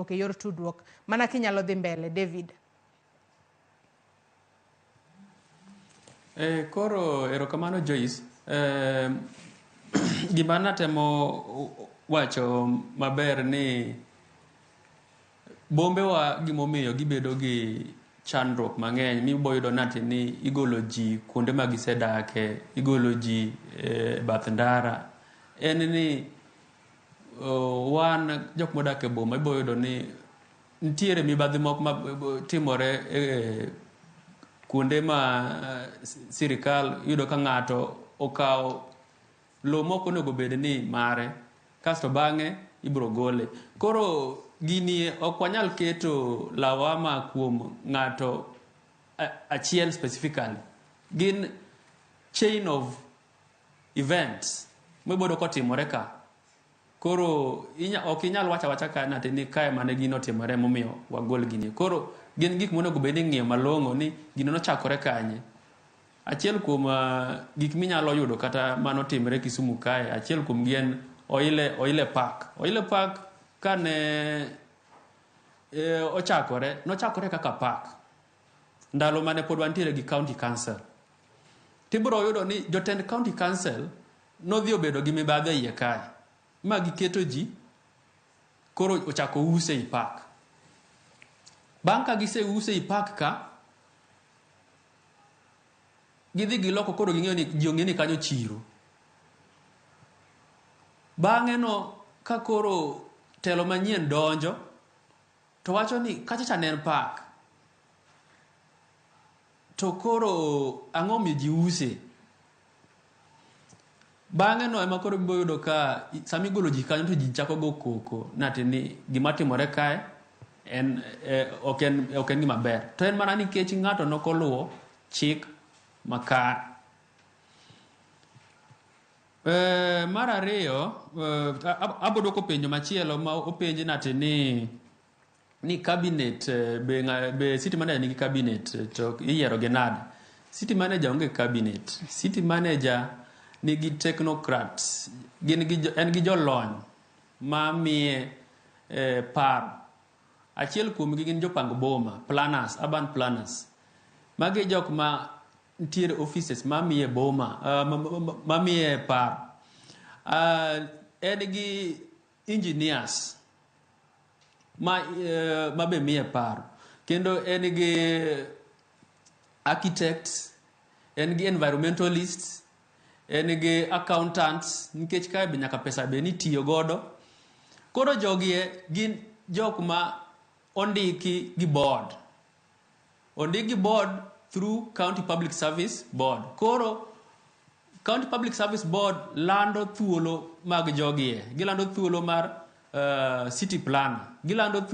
E yor tudruok mana kinyalo dhi mbele, David. Koro erokamano, Joyce. Gima natemo wacho maber ni bombewa, gimomiyo gibedo gi chandruok mang'eny miboyudo nati ni igolo ji kuonde ma gisedake, igolo ji e bath ndara, en ni wan jok modak e boma iboyudo ni nitiere mibadhi moko ma timore e kuonde ma sirikal. Yudo ka ng'ato okawo lowo mok onego bed ni mare, kasto bang'e ibiro gole. Koro gini ok wanyal keto lawama kuom ng'ato achiel specifically. Gin chain of events miboyudo kotimore ka. Koro ok inyal wacho awacha ka nati ni kae mane gino otimore momiyo wagol gini. Koro gin gik monego bed ni ing'iyo malong'o ni gino nochakore kanye. Achiel kuom gik minyalo yudo kata manotimre Kisumu kae, achiel kuom gi en Oile Park. Oile Park kane ochakore, nochakore kaka park ndalo mane pod wantiere gi county council. Tibiro yudo ni jotend county council nodhi obedo gi mibadhi e iye kae ma giketo ji koro ochako use ei park. Bang' ka giseuse ei park ka, gidhi giloko, koro ging'eyo ni ji ong'e ni kanyo chiro. Bang'e no ka koro telo manyien donjo to wacho ni kacha cha ne en park, to koro ang'o miyo ji use? Bang'e no ema koro ibiro yudo ka sama igolo ji kanyo to ji chako go koko nati ni gima timore kae en ok en gima ber, to en mana nikech ng'ato nokoluwo chik makare. Mar ariyo, abo dwoko penjo machielo ma openj nati ni cabinet, be city manager nigi cabinet to iyiero gi nade? City manager onge cabinet. City manager nigi technocrats, gin gi en gi jolony ma miye paro. Achiel kuomgi gin jopang boma, planners, urban planners. Magi jok ma nitiere offices ma miye boma, ma miye paro. En gi engineers ma be miye paro, kendo en gi architects, en gi environmentalists, en gi accountants, nikech kae be nyaka pesa be nitiyo godo. Koro jogi e gin jok ma ondiki gi board, ondik gi board through County Public Service Board. Koro County Public Service Board lando thuolo mag jogie, gilando thuolo mar city planner, gilando.